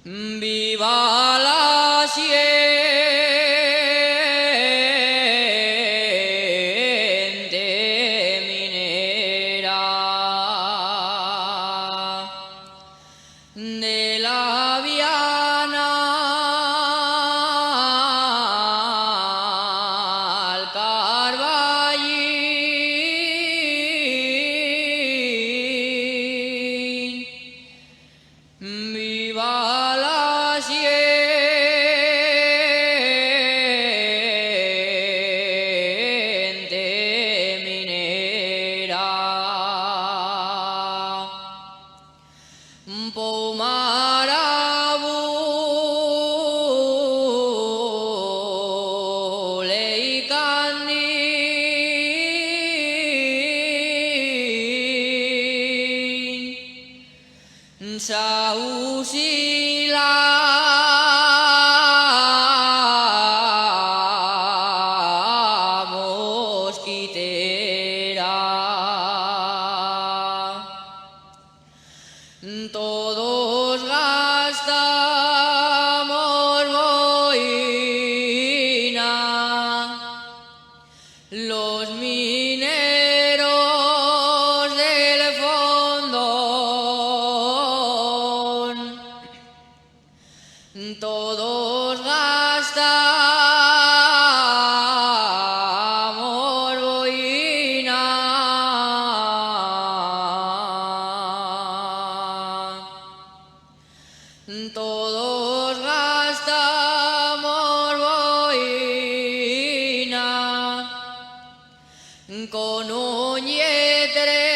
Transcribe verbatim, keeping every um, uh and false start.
Viva la xente minera de la Viana al Carballín. Viva la xente minera. Pou Marabule y Candín. Sauxi la mosquitera. Todos gastamos boina. Los mineros del fondón, todos gastamos boina. Todos gastamos boina con un lletrero.